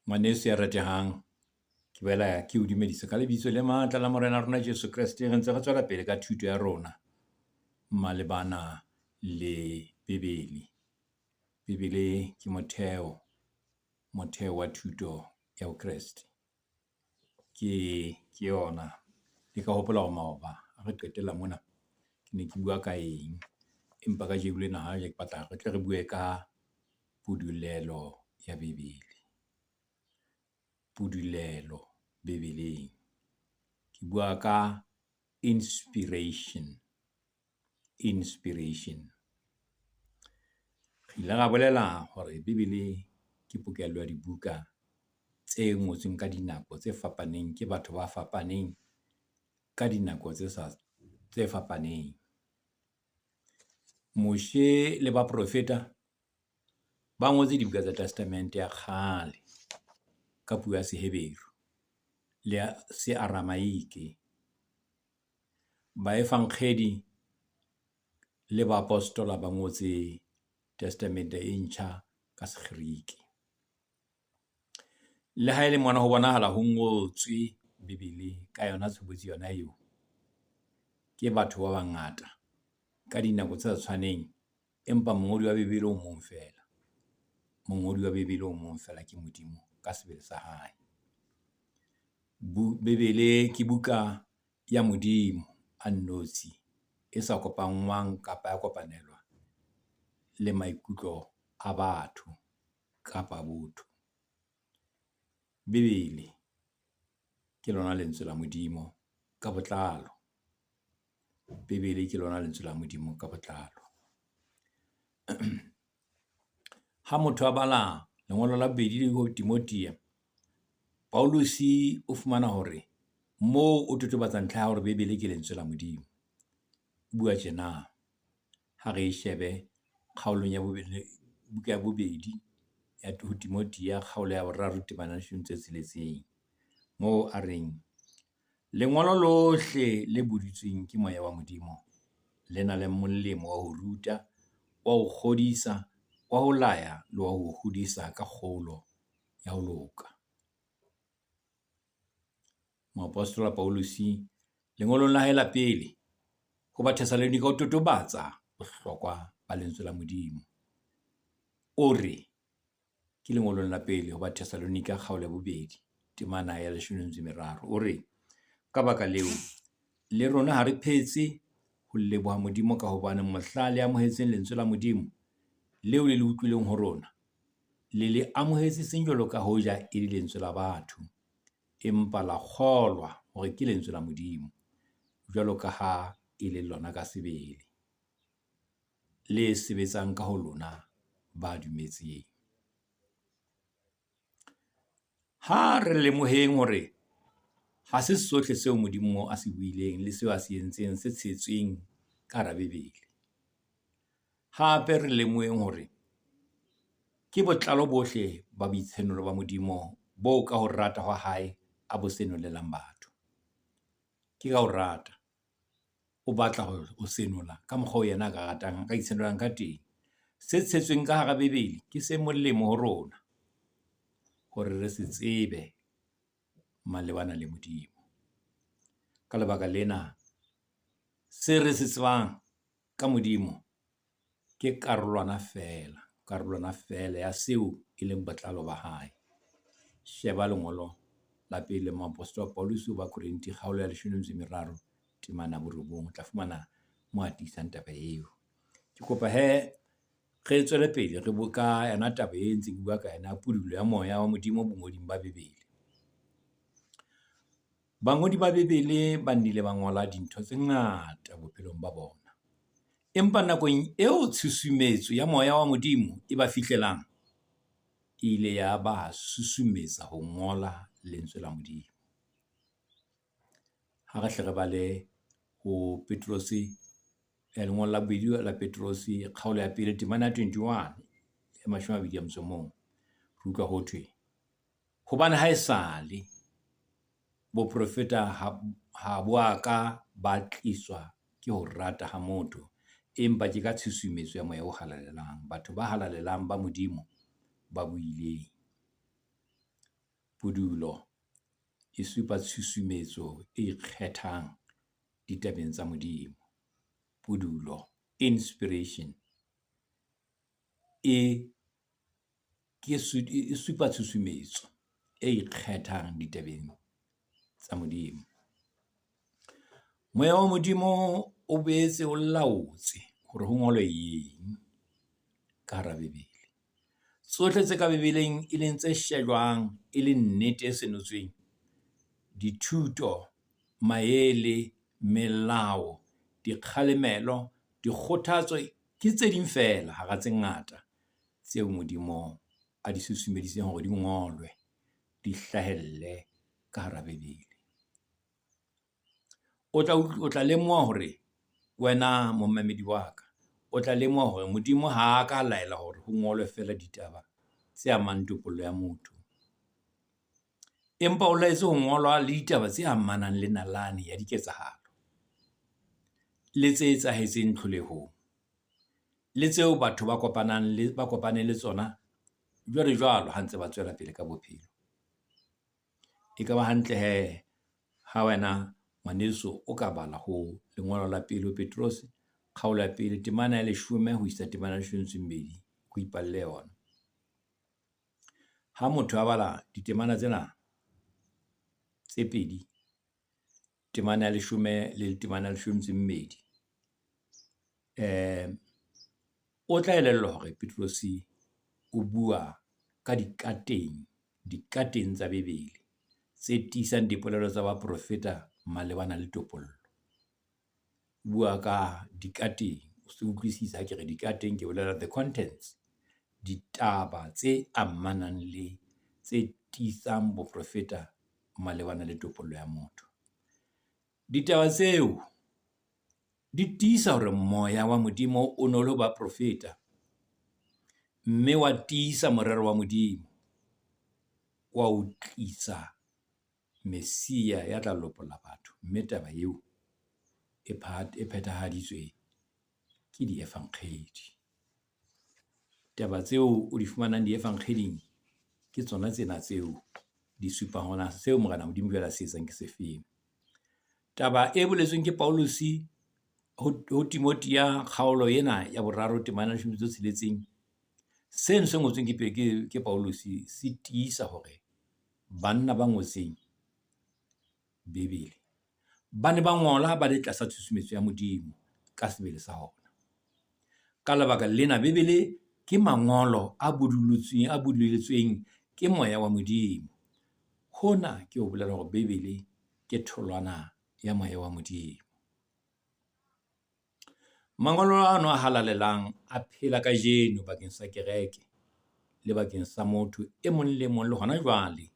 Ngwaneso ya ratehang, ke boela ke o dumedisa ka lebitso le matla la Morena rona Jesu Kreste. Re ntse re tswela pele ka thuto ya rona malebana le Bebele. Bebele ke motheo, motheo wa thuto ya bokreste. Ke ke yona le ka hopola hore maoba ha re qetella mona, ke ne ke bua ka eng. Empa kajeno lena ke batla re tle re bue ka pudulelo ya Bebele. Pudulelo Bebeleng. Ke bua ka inspiration, inspiration. Re ile ra bolela hore Bebele ke pokello ya dibuka tse ngotsweng ka dinako tse fapaneng ke batho ba fapaneng ka dinako tse sa tse fapaneng. Moshe le baprofeta ba ngotse dibuka tsa Testamente ya kgale ka puo ya Seheberu le ya Searamaike. Baefankgedi le baapostola ba ngotse Testamente e ntjha ka Sekgerike. Le ha e le mona ho bonahala ho ngotswe Bebele ka yona tshobotsi yona eo, ke batho ba bangata ka dinako tse sa tshwaneng. Empa mongodi wa Bebele o mong feela. Mongodi wa Bebele o mong feela ke Modimo ka sebele sa hae. Bebele ke buka ya Modimo a nnotshi e sa kopangwang kapa ya kopanelwa le maikutlo a batho kapa botho. Bebele ke lona lentswe la Modimo ka botlalo. Bebele ke lona lentswe la Modimo ka botlalo. Ha motho a bala lengolo la bobedi ho Timothea, Pauluse o fumana hore moo o totobatsa ntlha ya hore Bebele ke lentswe la Modimo. O bua tjena, ha re e shebe kgaolong ya buka ya bobedi ya ho Timothea kgaolo ya boraro temana ya leshome le metso e tsheletseng. Moo a reng, lengolo lohle le budutsweng ke moya wa Modimo, le na le molemo wa ho ruta, wa ho kgodisa, wa ho laya le wa ho hodisa ka kgolo ya ho loka. Moapostola Pauluse lengolong la hae la pele ho Bathessalonika o totobatsa bohlokwa ba lentswe la Modimo. O re, ke lengolong la pele ho Bathessalonika kgaolo ya bobedi, temana ya leshome le metso e meraro. O re, ka baka leo, le rona ha re phetse ho leboha Modimo ka hobane mohla le amohetseng lentswe la Modimo, leo le le utlwileng ho rona, le le amohetse seng jwalo ka hoja e le lentswe la batho, empa la kgolwa hore ke lentswe la Modimo, jwalo ka ha e le lona ka sebele, le sebetsang ka ho lona ba dumetseng. Ha re lemoheng hore ha se sohle seo Modimo a se buileng le seo a se entseng se tshetsweng ka hara Bebele. Hape re lemoheng hore ke botlalo bohle ba boitshenolo ba Modimo bo ka ho rata hwa hae a bo senolelang batho. Ke ka ho rata. O batla ho senola ka mokgwa oo yena a ka ratang, a ka itshenolang ka teng. Se tshetsweng ka hara Bebele ke se molemo ho rona hore re se tsebe malebana le Modimo. Ka lebaka lena, se re se tsebang ka Modimo ke karolwana feela, karolwana feela ya seo e leng botlalo ba hae. Sheba lengolo la pele moapostola Pauluse ho Bakorinthe kgaolo ya leshome le metso e meraro, temana ya borobong. O tla fumana moo a tiisang taba eo. Ke kopa he, re tswele pele re ka yona taba e ntse ke bua ka yona pudulo ya moya wa Modimo bongoding ba Bebele. Bangodi ba Bebele ba nnile ba ngola dintho tse ngata bophelong ba bona. Empa nakong eo tshusumetso ya moya wa Modimo e ba fihlelang, e ile ya ba susumetsa ho ngola lentswe la Modimo. Ha re hle re bale ho Petrose, lengolo la bobedi la Petrose kgaolo ya pele temana ya 21, ya mashome a mabedi a motso o mong. Re utlwa ho thwe, hobane ha esale boprofeta ha bo a ka ba tliswa ke ho rata ha motho, empa ke ka tshusumetso ya moya o halalelang. Batho ba halalelang ba Modimo ba buileng. Pudulo e supa tshusumetso e ikgethang ditabeng tsa Modimo. Pudulo, inspiration, e ke e supa tshusumetso e ikgethang ditabeng tsa Modimo. Moya wa Modimo o boetse o laotse hore ho ngolwe eng ka hara Bebele. Tsohle tse ka Bebeleng e leng tse shejwang e le nnete e senotsweng. Dithuto, maele, melao, dikgalemelo, dikgothatso ke tse ding feela hara tse ngata tseo Modimo a di susumeditseng hore di ngolwe, di hlahelle ka hara Bebele. O tla o tla lemoha hore wena momamedi wa ka, o tla lemoha hore Modimo ha a ka laela hore ho ngolwe feela ditaba tse amang topollo ya motho. Empa o laetse ho ngolwa le ditaba tse amanang le nalane ya diketsahalo, le tse etsahetseng tlholehong, le tseo batho ba kopanang le ba kopaneng le tsona jwalo jwalo ha ntse ba tswela pele ka bophelo. E ka ba hantle hee ha wena ngwaneso o ka bala ho lengolo la pele ho Petrose, kgaolo ya pele temana ya leshome ho isa temana ya leshome le metso e mmedi, o ipalle yona. Ha motho a bala ditemana tsena tse pedi, temana ya leshome le temana ya leshome le metso e mmedi. O tla elellwa hore Petrose o bua ka dikateng, dikateng tsa Bebele tse tiisang dipolelo tsa baprofeta malebana le topollo. O bua ka dikateng, o se utlwisisa ha ke re dikateng ke bolela the contents. Ditaba tse amanang le tse tiisang boprofeta malebana le topollo ya motho. Ditaba tseo di tiisa hore moya wa Modimo o no le ho baprofeta, mme wa tiisa morero wa Modimo wa ho tlisa Messia ya tla lopolla batho. Mme taba eo e e phethahaditswe ke diefankgedi. Taba tseo o di fumanang diefankgeding ke tsona tsena tseo di supang hore na seo Morena Modimo jwale a se etsang ke sefeng. Taba e boletsweng ke Pauluse ho Timothea kgaolo ena ya boraro temana ya leshome le metso e tsheletseng. Seno se ngotsweng ke Pauluse se tiisa hore banna ba ngotseng Bibele ba ne ba ngola ba le tlasa tshusumetso ya Modimo ka sebele sa hona. Ka lebaka lena, Bibele ke mangolo a budulotsweng, a buduletsweng ke moya wa Modimo. Hona ke ho bolela hore Bibele ke tholwana ya moya wa Modimo. Mangolo ano a halalelang a phela kajeno bakeng sa kereke le bakeng sa motho e mong le mong le hona jwale,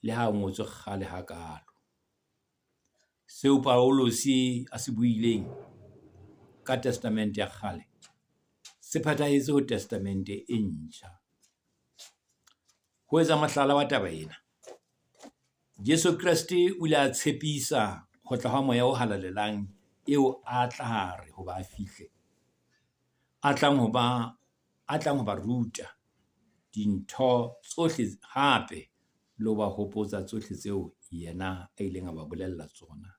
le ha a ngotswe kgale hakaalo. Seo Pauluse a se buileng ka Testamente ya kgale se phethahetse ho Testamente e ntjha. Ho etsa mohlala wa taba ena, Jesu Kreste o ile a tshepisa ho tla ha Moya o Halalelang eo a tla re hoba a fihle, a tlang ho ba a tlang ho ba ruta dintho tsohle hape le ho ba hopotsa tsohle tseo yena a ileng a ba bolella tsona.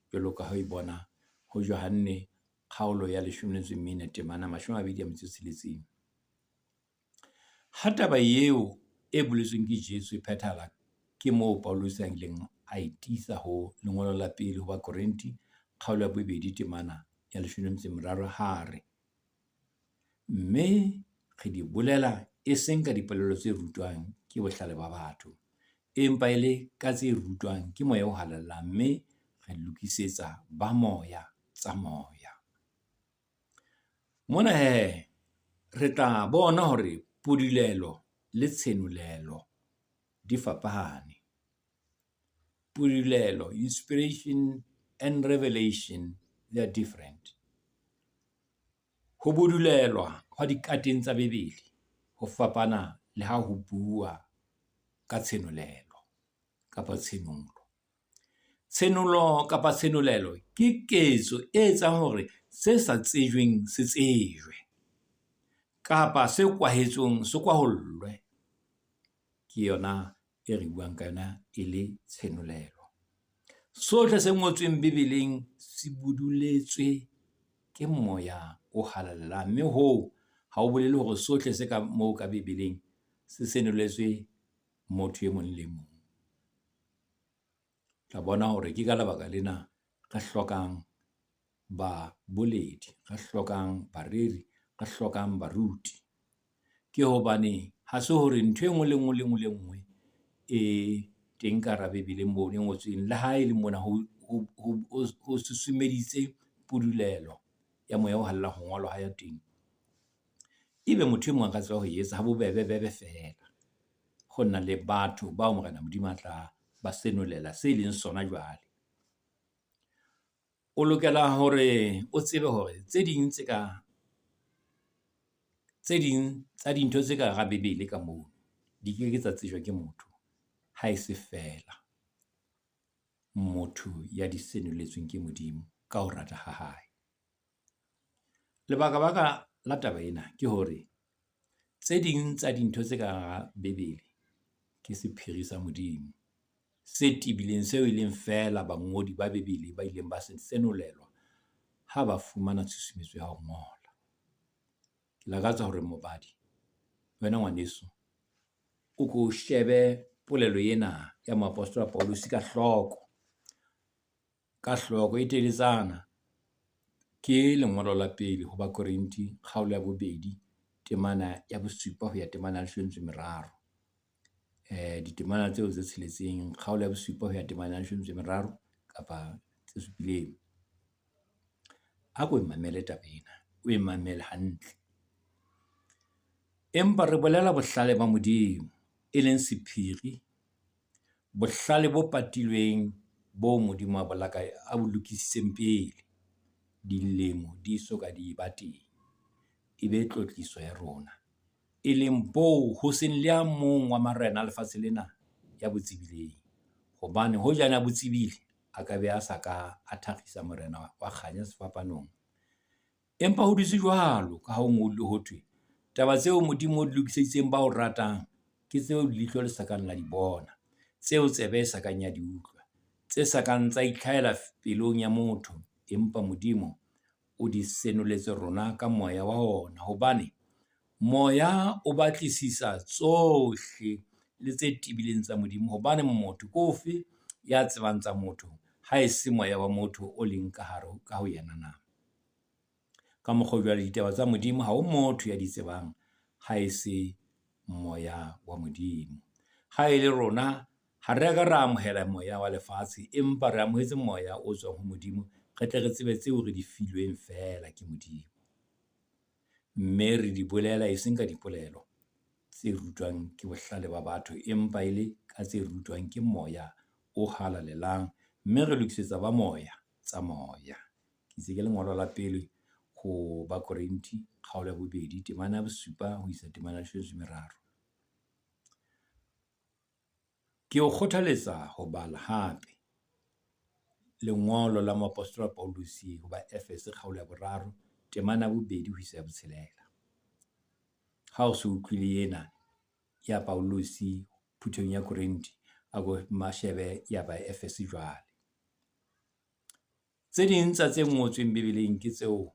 Jwalo ka ha o e bona ho Johanne kgaolo ya leshome le metso e mene temana 26. Ha taba eo e boletsweng ke Jesu e phethahala, ke moo Pauluse a ileng a e tiisa ho lengolo la pele ho Bakorinthe kgaolo ya bobedi temana ya leshome le metso e meraro ha a re, Mme re di bolela e seng ka dipolelo tse rutwang ke bohlale ba batho, empa e le ka tse rutwang ke Moya o Halalelang, mme re lokisetsa ba moya tsa moya. Mona he, re tla bona hore pudulelo le tshenolelo di fapane. Pudulelo, inspiration and revelation, they are different. Ho budulelwa hwa dikateng tsa Bibele ho fapana le ha ho bua ka tshenolelo kapa tshenolo. Tshenolo kapa tshenolelo ke ketso e etsang hore se sa tsejweng se tsejwe kapa se kwahetsweng se kwahollwe. Ke yona e re buang ka yona e le tshenolelo. Sohle se ngotsweng Bibeleng se buduletswe ke Moya o Halalelang. Mme hoo ha ho bolele hore sohle se ka moo ka Bibeleng se senoletswe motho e mong le mong. Tla bona hore ke ka lebaka lena re hlokang baboledi, re hlokang bareri, re hlokang baruti. Ke hobane ha se hore ntho e nngwe le nngwe le nngwe le nngwe e teng ka hara Bibele mono e ngotsweng. Le ha e le mona ho susumeditse pudulelo ya moya o halalelang ho ngolwa ha ya teng. Ebe motho e mong a ka tseba ho etsa ha bobebe-bebe feela. Ho na le batho bao Morena Modimo a tla ba senolela se leng sona jwale. O lokela hore o tsebe hore tse ding tse ka, tse ding tsa dintho tse ka hara Bibele ka moo, di keke tsa tsejwa ke motho ha e se feela motho ya di senoletsweng ke Modimo ka ho rata ha hae. Lebaka-baka la taba ena ke hore tse ding tsa dintho tse ka hara Bibele ke sephiri sa Modimo se tebileng, seo e leng feela bangodi ba Bibele ba ileng ba se senolelwa ha ba fumana tshusumetso ya ho ngola. Ke lakatsa hore mobadi, wena ngwaneso, o ko shebe polelo ena ya moapostola Pauluse ka hloko. Ka hloko e teletsana. Ke lengolo la pele ho Bakorinthe kgaolo ya 2, temana ya 7 ho ya temana ya 13. Ditemana tseo tse tsheletseng, kgaolo ya 7 ho ya temana ya 13 kapa tse supileng. A ko mamele taba ena, o e mamele hantle. Empa re bolela bohlale ba Modimo, e leng sephiri, bohlale bo patilweng bo Modimo a a bo lokisitseng pele dilemo di so ka di eba teng, e be tlotliso ya rona. E leng boo ho seng le a mong wa marena a lefatshe lena ya bo tsebileng. Hobane hojane a bo tsebile, a ka be a sa ka a thakgisa Morena wa kganya sefapanong. Empa ho dutse jwalo ka ha ho ngodilwe ho thwe, taba tseo Modimo o di lokiseditseng ba o ratang, ke tseo leihlo le sa kang la di bona, tseo tsebe e sa kang ya di utlwa, tse sa kang tsa itlhahela pelong ya motho, empa Modimo o di senoletse rona ka moya wa ona. Hobane moya o batlisisa tsohle le tse tebileng tsa Modimo. Hobane motho ke ofe ya tsebang tsa motho, ha e se moya wa motho o leng ka hare ka ho yena na? Ka mokgwa o jwalo, ditaba tsa Modimo ha ho motho ya di tsebang ha e se moya wa Modimo. Ha e le rona, ha re a ka ra amohela moya wa lefatshe, empa re amohetse moya o tswang ho Modimo, re tle re tsebe tseo re di filweng feela ke Modimo. Mme re di bolela e seng ka dipolelo tse rutwang ke bohlale ba batho, empa e le ka tse rutwang ke Moya o Halalelang. Mme re lokisetsa ba moya tsa moya. Ke itse ke lengolo la pele ho Bakorinthe kgaolo ya 2, temana ya 7 ho isa temana ya 13. Ke o kgothaletsa ho bala hape lengolo la moapostola Pauluse ho Baefese kgaolo ya 3, temana ya 2 ho isa ya 6. Ha o so utlwile ena ya Pauluse phuthehong ya Korinthe, a ko shebe ya Baefese jwale. Tse ding tsa tse ngotsweng Bibeleng ke tseo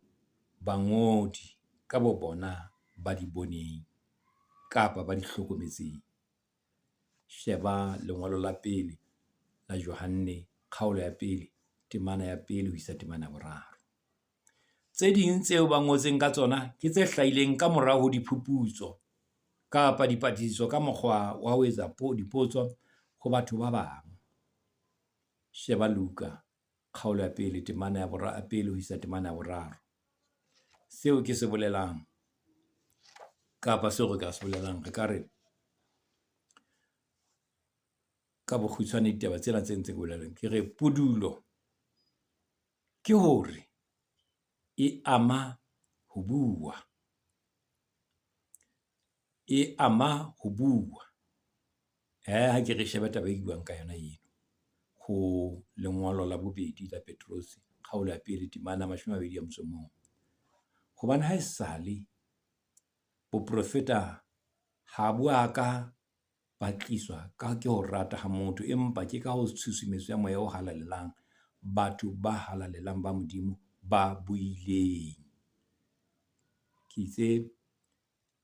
bangodi ka bo bona ba di boneng kapa ba di hlokometseng. Sheba lengolo la pele la Johanne kgaolo ya 1, temana ya 1 ho isa temana ya 3. Tse ding tseo ba ngotseng ka tsona ke tse hlahileng ka morao ho diphuputso kapa dipatlisiso ka mokgwa wa ho etsa dipotso ho batho ba bang. Sheba Luka kgaolo ya 1, temana ya 1 ho isa temana ya 3. Seo ke se bolelang kapa seo re ka se bolelang, re ka re ka bokgutshwane ditaba tsena tse ntse ke bolelang, ke re pudulo ke hore e ama ho bua. E ama ho bua. Ha ke re shebe taba e buang ka yona eno ho lengolo la 2 la Petrose kgaolo ya 1 temana 21. Hobane ha esale boprofeta ha bo a ka ba tliswa ka ke ho rata ha motho, empa ke ka ho tshusumetso ya Moya o Halalelang. Batho ba halalelang ba Modimo ba buileng. Ke itse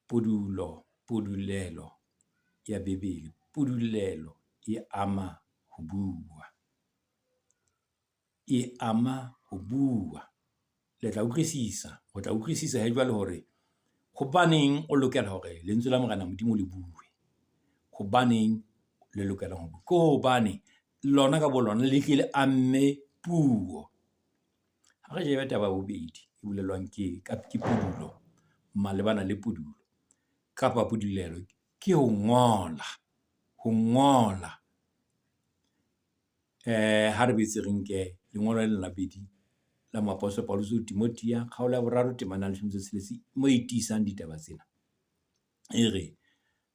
pudulo, pudulelo ya Bebele. Pudulelo e ama ho bua, e ama ho bua. Le tla utlwisisa, o tla utlwisisa he jwale hore hobaneng o lokela hore lentswe la Morena Modimo le bue. Hobaneng le lokela ho, ke hobane lona ka bo lona le hlile le amme puo. Ha re shebe taba ya bobedi e bolelwang ke ke pudulo malebana le pudulo kapa pudulelo ke ho ngola, ho ngola. Ha re boetse re nke lengolo lena la bobedi la moapostola Pauluse ho Timothea, kgaolo ya boraro temana ya leshome le metso e tsheletseng moo e tiisang ditaba tsena. E re,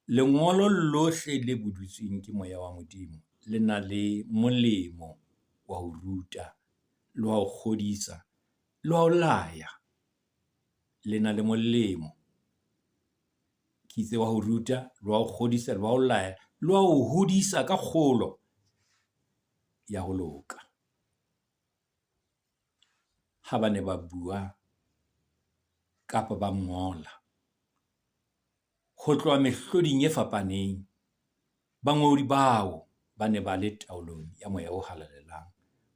lengolo lohle le budutsweng ke moya wa Modimo le na le molemo wa ho ruta, le wa ho kgodisa, le wa ho laya. Le na le molemo. Ke itse wa ho ruta, le wa ho kgodisa, le wa ho laya, le wa ho hodisa ka kgolo ya ho loka. Ha ba ne ba bua kapa ba ngola ho tloha mehloding e fapaneng, bangodi bao ba ne ba le taolong ya Moya o Halalelang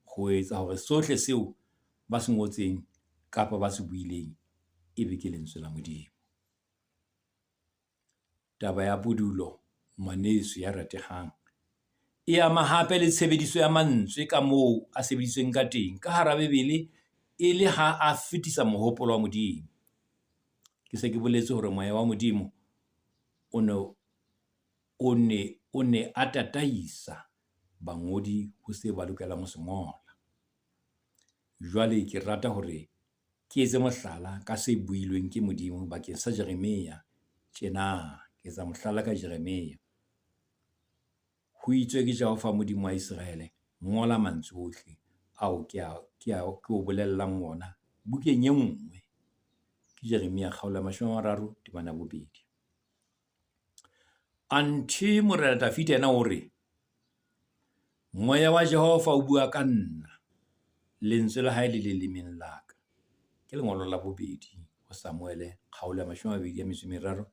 ho etsa hore sohle seo ba se ngotseng kapa ba se buileng ebe ke lentswe la Modimo. Taba ya pudulo ngwaneso ya ratehang, e ama hape le tshebediso ya mantswe ka moo a sebedisitsweng ka teng ka hara Bebele e le ha a fetisa mohopolo wa Modimo. Ke se ke boletse hore moya wa Modimo o ne a tataisa bangodi ho se ba lokelang ho se ngola. Jwale ke rata hore ke etse mohlala ka se builweng ke Modimo bakeng sa Jeremia tjena. Ke etsa mohlala ka Jeremia. Ho itswe ke Jehova Modimo wa Iseraele, ngola mantswe ohle ao ke o bolellang wona bukeng e nngwe. Ke Jeremia kgaolo ya 30 temana ya bobedi. Anthe Morena Davida yena o re, Moya wa Jehova o bua ka nna, lentswe la hae le lelemeng la ka. Ke lengolo la bobedi ho Samuele kgaolo ya 23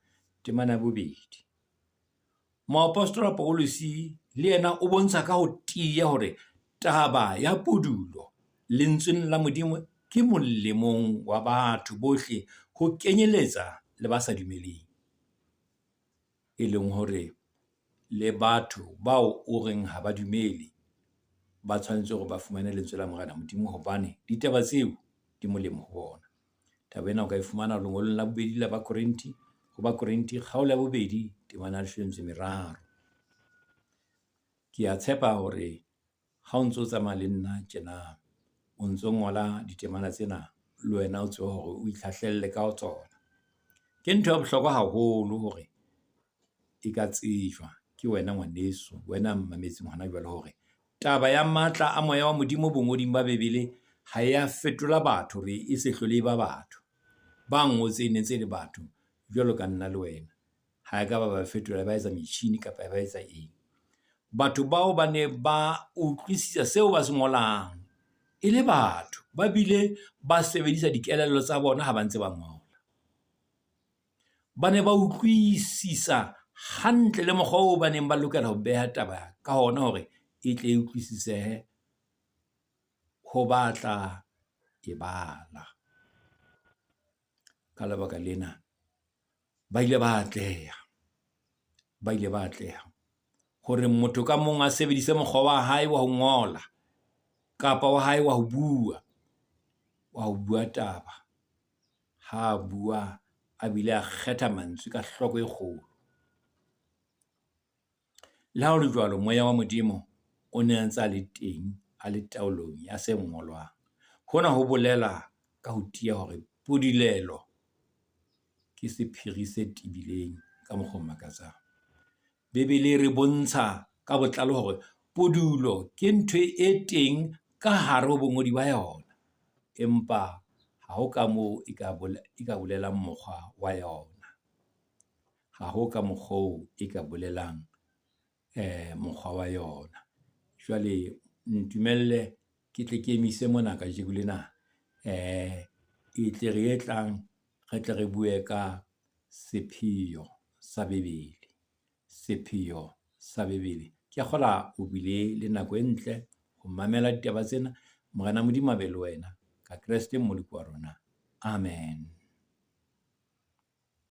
temana ya bobedi. Moapostola Pauluse le yena o bontsha ka ho tiya hore taba ya pudulo lentsweng la Modimo ke molemong wa batho bohle, ho kenyeletsa le ba sa dumeleng. E leng hore le batho bao o reng ha ba dumele ba tshwanetse hore ba fumane lentswe la Morena Modimo, hobane ditaba tseo di molemo ho bona. Taba ena o ka e fumana lengolong la bobedi la Bakorinthe, ho Bakorinthe kgaolo ya bobedi temana ya 13. Ke a tshepa hore ha o ntso tsamaya le nna tjena, o ntso ngola ditemana tsena, le wena o tsebe hore o itlhahlelle ka tsona. Ke ntho ya bohlokwa haholo hore e ka tsejwa ke wena ngwaneso, wena mmametseng hona jwale, hore taba ya matla a moya wa Modimo bongoding ba Bebele ha ya fetola batho hore e se hlole e ba batho. Ba ngotseng ne ntse le batho jwalo ka nna le wena. Ha ekaba ba fetola ba etsa metjhini kapa ba etsa eng. Batho bao ba ne ba utlwisisa seo ba se ngolang e le batho, ba bile ba sebedisa dikelello tsa bona ha ba ntse ba ngola. Ba ne ba utlwisisa hantle le mokgwa oo ba neng ba lokela ho beha taba ka hona hore e tle e utlwisisehe ho batla e bala. Ka lebaka lena, ba ile ba atleha. Ba ile ba atleha hore motho ka mong a sebedise mokgwa wa hae wa ho ngola kapa wa hae wa ho bua, taba. Ha a bua, a bile a kgetha mantswe ka hloko e kgolo. Le ha ho le jwalo, moya wa Modimo o ne a ntse a le teng, a le taolong ya se ngolwang. Hona ho bolela ka ho tiya hore pudulelo ke sephiri se tebileng ka mokgwa o makatsang. Bebele e re bontsha ka botlalo hore pudulo ke ntho e teng ka hare ho bongodi ba yona, empa ha ho ka moo e ka bolelang mokgwa wa yona. Ha ho ka mokgwa oo e ka bolelang mokgwa wa yona. Jwale ntumelle ke tle ke emise mona kajeko lena. E tle re e tlang re tle re bue ka sepheo sa Bebele. Sepheo sa Bebele. Ke a kgolwa o bile le nako e ntle ho mamela ditaba tsena. Morena Modimo a be le wena ka Kreste Mmoloki wa rona. Amen.